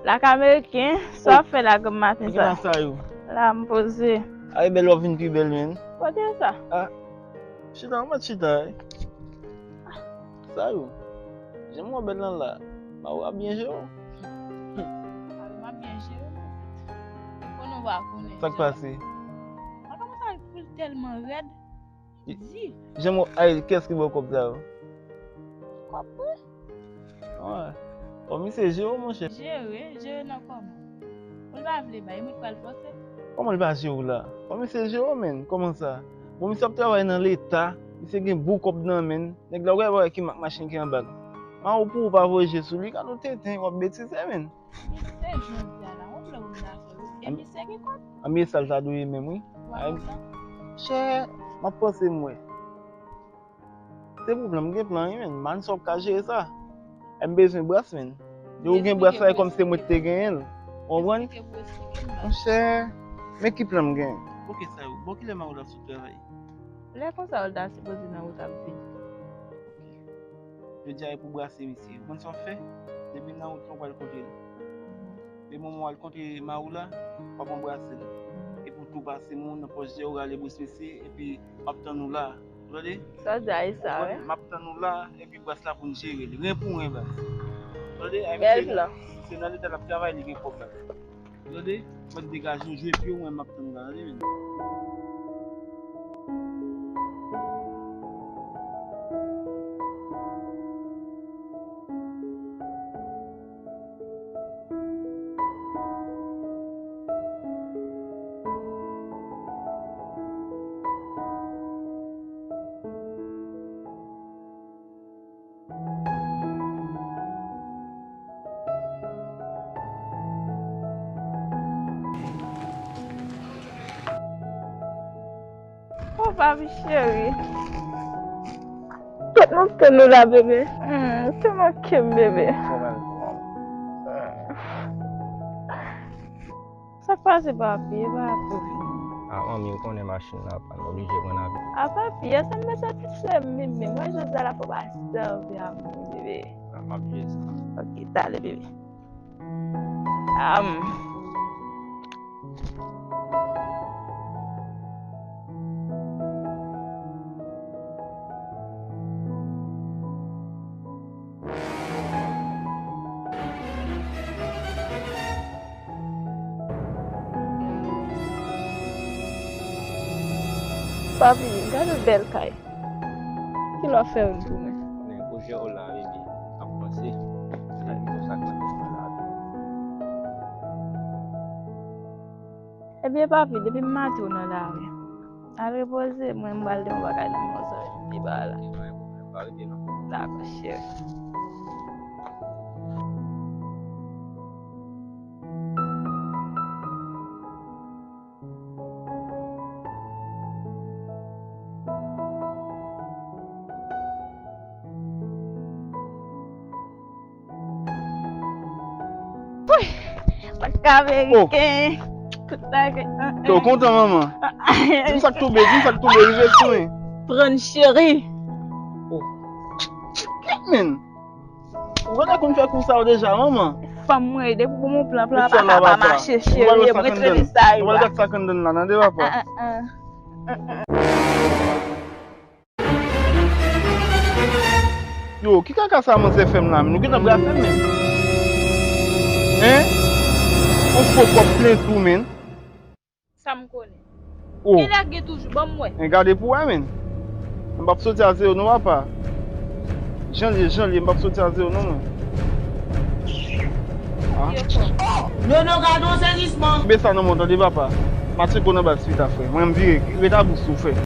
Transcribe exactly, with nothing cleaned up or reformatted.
Black Ameriken, sa w ap fè la granm maten sa? Sa yo? La, m poze. Ay, bèl, w ap vin pi bèl, menn. Kote sa? Ah, chita, w mèt chita, wi. Sa yo? Jan m wè w bèl lan la. Mawo ap byen jere w. Mawo m ap byen jere w. Konnen w pa konnen. Sa k pase? Mwen kòmanse al pou l tèlman rèd. Di. Jan m wè, ay, kiyès ki ba w kòb sa yo? Kòb mwen? Wi. Bon, misye jere w, monchè. Jere, jere nan kòman? Ou l pa vle bay, mwen pral fòse. Kòman l pa jere w la? Bon, misye jere w, menn. Kòman sa? Bon, misye ap travay nan Leta. Misye gen bon kòb nan men l. Nèg la, ou wè ki mak machin ki anba l. Mawo pou ou pa voye je sou li, gade w tenten, w ap betize, menn. Misye jodi a la, ou vle ou vle afè ou. E misye gen kòb? Anben sa l ta dwe ye menm, wi. Ay, monchè, m ap panse m wè. Se pou plan, m gen plan, wi, menn. M pa konn sa w ap ka jere sa. M bezwen bras, menn. Depi w gen bras la, e kòmsi se mwen ki te genyen l. Ou konprann? Monchè, men ki plan m gen. Ok, sa yo. Bon, kilè Mawo ap sot travay? Lè konsa, ou ta sipoze nan wout ap vini. Jodi a, e pou brase misye. Ou konn sa w ap fè? Depi nan wout lan, ou pral kontre l. Depi moman w al kontre Mawo la, w ap anbrase l. Epi w tou pase men w nan pòch djè, ou rale bwis misye, epi m ap tann ou la. Ou tande? Sa w di a, e sa, wi. M ap tann ou la, epi bras la pou n jere li. Ren pou ren, baz. Ou tande? Ay, bèl plan. Se nan Leta l ap travay, li gen kòb la. Tande, mwen degaje w, jwe pye w, mwen m ap tann ou la, tande, men. Oh, papi cheri. Kèt m ap tann ou la, bebe. Hmm, se manke m, bebe. Sa k pase, papi? E pa pou. Ah, manmi, ou konnen machin nan pa, m oblije pran avi. Ah, papi, èske m mèt satisfè m menm, menm? Mwen, jodi a la, fò pa sèvi a mwen, bebe. Ah, m ap jere sa. Ok, talè, bebe. Am. Papi, gade bèl kay. Ki lè w ap fè youn pou mwen? Men pwojè w la, baby, ap panse. Se sa k mete mwen la tou. Ebyen, papi, depi maten w nan lari. Al repoze, mwen m pral di yon bagay nan men w, sa vin pi ba la. Ok, pa gen pwoblèm, pa rete non. Dakò, cheri. Woy! Black Ameriken. Tout bagay. Te w kontan, manman? Di m sa k tonbe, di m sa k tonbe, rive sou mwen. Pran cheri. Oh. Kèt, men. Ou genlè konn fè kou sa yo deja, manman. Fanm mwen, depi pou mwen plan, plan pa ka pa mache, cheri, mwen trete sa yo. Ou pral wè sa k anndan la, tande, papa. Ah, ah, ah. Yo, ki kaka sa manzè fè m la, men? Nou gentan brase m, men. Hein? On fo kòb plen tou, men. Sa m konnen. Oh. Gen lè gen toujou, ban m wè. Men gade pou wè, men. M p ap soti a zewo non, papa. Jan l ye, jan l ye, m p ap soti a zewo non, mwen. Ah. Nono, gade yon sezisman. Kenbe sa nan men w, tande, papa. Matye gwo nan bal swit a, frè. Mwen, m vire. Ret a bous ou, frè.